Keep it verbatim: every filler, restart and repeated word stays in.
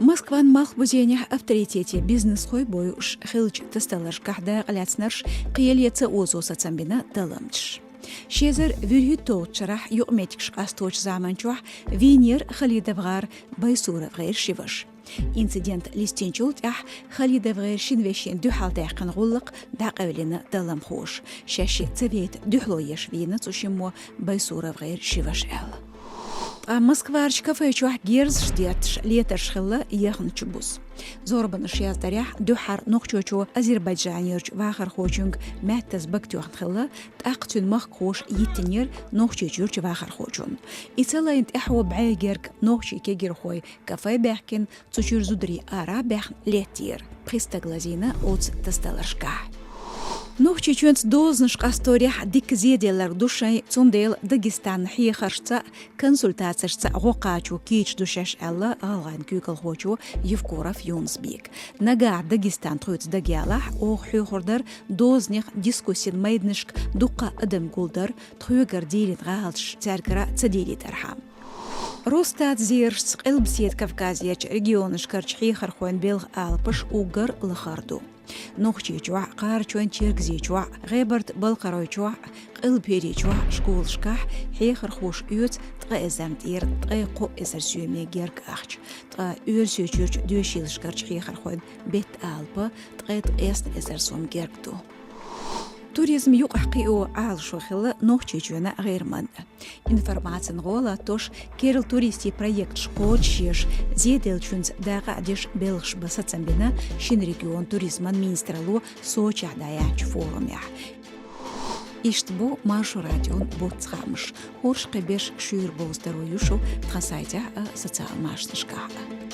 Москван малхбузенехь авторитете бизнесхой бойуш хиллачу тасадаларшкахь дакъа лаьцнарш кхеле ца озо сацам бина талламчаш. Ши эзар вуьрхӀитталгӀачу шарахь юкъаметтигаш къасточу заманчохь вийнера ХалидовгӀар БайсуровгӀеран ши ваша. Инцидент листинчул тӀаьхьа ХалидовгӀеран шина вешина дуьхьал даьккхина гӀуллакх дӀакъевлина талламхоша. Шаьш шиъ ца вейта дуьхьало еш вийна цу шиммо БайсуровгӀеран ши ваша аьлла. Ткъа Москварчу кафе чохь герзаш детташ летарш хилла яхначу бус. Зорбанаш яздарехь, дуьххьара Нохчийчу Азербайджанерчу вахархочуьнга маьттаза бага тоьхна хилла, тӀаккха цуьнан махкахоша йиттинера Нохчийчуьрчу вахархочунна. И ца лайна тӀаьхьо бӀе герга нохчий кегирхой кафе баьхкина, цу чуьра зударий ара а баьхна леттера. Пхи стаг лазийна оцу тасадаларшкахь. Нохчийчоьнца дозанаш къасторехь дика зеделларг ду шайн, цундела Дагестанна хьехаршца а, консультацешца а гӀо кхачо кийча ду шаьш аьлла гӀалгӀайн куьйгалхочо Евкуров Юнус-Бека. Нагахь Дагестан тхоьца дагаяьллахь, оха хьоьхур дара дозанех дискуссин майданашка дуккха а адам гулдар, тхоьгара дийлина гӀалаташ цаьргара ца дийлийтархьама. Росстат зерашца Къилбаседа Кавказерчу регионашкарчу хьехархойн белхан алапаш уггар лахара ду. Нохчийчохь, Кхарачойн-Чергазийчохь, ГӀебарта-Балкхаройчохь, Къилба-ХӀирийчохь школашкахь хьехархоша оьцу ткъа эзарна тӀера ткъе кхо эзар соьме герга ахча, ткъа Оьрсийчуьрчу доьшийлашкарчу хьехархойн беттан алапа ткъе ткъесна эзар сом герга ду. Туризм юкъахь кхио Ӏалашо хилла Нохчийчоьнан а, ГӀирман а. Информацин гӀо латтош, керла туристийн проекташ кхочушъеш, зеделлачуьнца дакъа а деш белхаш бан сацам бина шина регионан туризман министралло Сочехь дӀаяьхьначу форумехь. Иштта бу Маршо радион буц хаамаш. ХӀорш кхин беш шуьйра бовза таро ю шу тхан сайтехь а, социал машанашкахь а.